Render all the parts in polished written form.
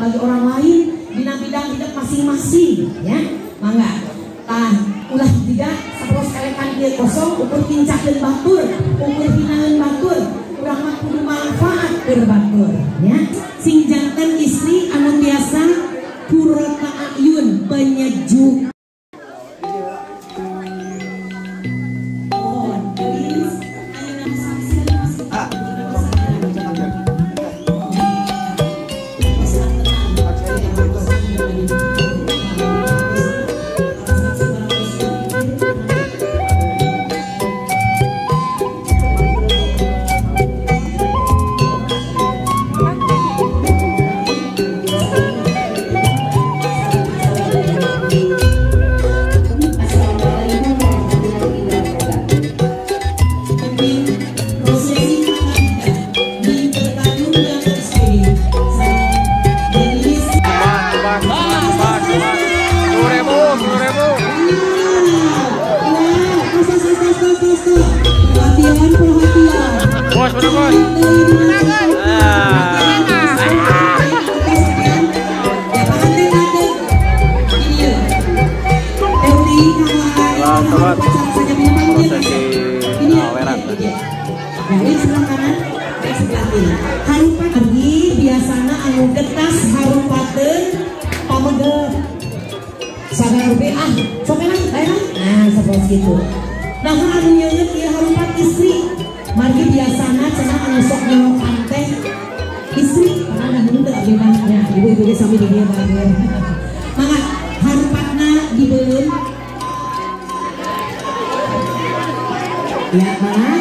bagi orang lain dina bidang hidup masing-masing ya. Mangga. Tah ulah jiga saporos elekan ieu kosong ukur kincakeun batur, ukur hinaeun batur, urang mah kudu manfaat keur batur ya. Sing janten istri anu tiasa qurrata a'yun penyejuk. Dari sebelah kanan ke sebelah kiri. Harupat pergi biasana anu getas harupateun pamegel. Sabar be ah, sok enak enak. Nah, seperti itu. Nah, anu nyeungeut ieu harupat istri. Margi biasana cenah anu sok nyelokan teh istri karena henteu abdi mah nya ibu-ibu ge sami di dieu bae. Mangga harupatna dibeuleum. Ya, mangga.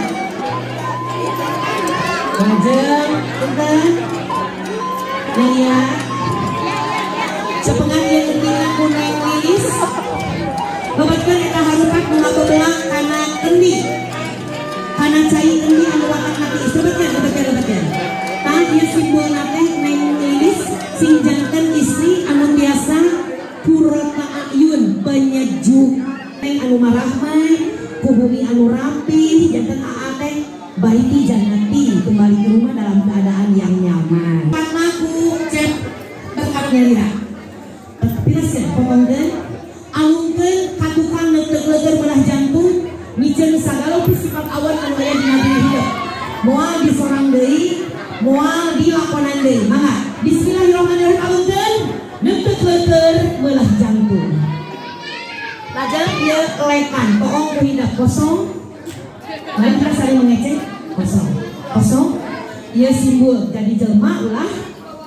Lajeng punten Neng ya sepengan ieu kendina ku Neng Lilis lebetkeun eta harupat nu ngabebelang kana kendi kana cai kendi anu watakna tiis lebetkeun lebetkeun lebetkeun tah ieu simbolna teh Neng Lilis sing janten istri anu tiasa qurrata a'yun penyejuk neng anu marahmah ku bumi anu rapi janten aa teh baiti jannati kembali ke rumah dalam keadaan yang nyaman. Karena ku cep berkatnya lira. Pilaskeun potongkeun alungkeun ka tukang neuteuk leueur belah jantung miceun sagala sifat awan anu aya dina diri hidup. Moal disorang deui, moal dilakonan deui. Mangga bismillahirrahmanirrahim alungkeun neuteuk leueur belah jantung. Lajeng ieu lekan toong ku hidup kosong. Mari kita saling mengecek kosong kosong ia simbol jadi jelma ulah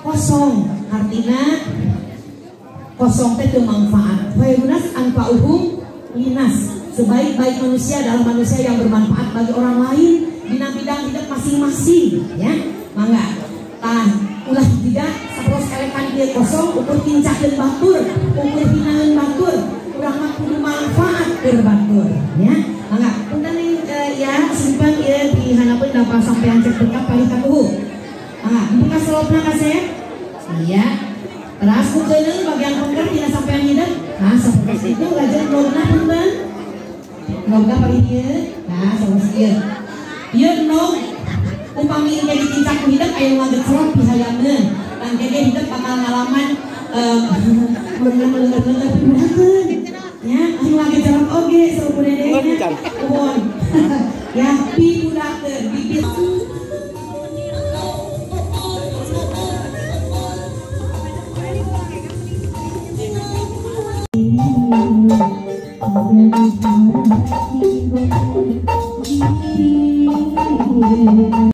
kosong artinya kosong teh teu manfaat khairunas anfa'uhum linas sebaik-baik manusia adalah manusia yang bermanfaat bagi orang lain dina bidang hidup masing-masing ya. Mangga tah ulah jiga saporos elekan ieu kosong ukur kincakeun batur ukur hinaeun batur urang mah kudu manfaat keur batur ya. Mangga punten ya simpan ya di hanapeun dapat sampean cek berkat paling katuhu. Ah, dibuka selopna ka saya. Iya. Teras ku keuneung bagian pengker dina sampean hideung. Nah, sapertos itu lajeng logna punten. Logna paling ieu. Nah, sapertos ieu. Ieu nog upami engke dicincak ku hideung aya nu ngagecrot pihayameun. Tangke ge hideung bakal ngalaman meuleuh-leuh pibudakeun. Ya, anu ngagecrot oge saupun dedehna. Nuhun. Ya, pibudakeun bibit.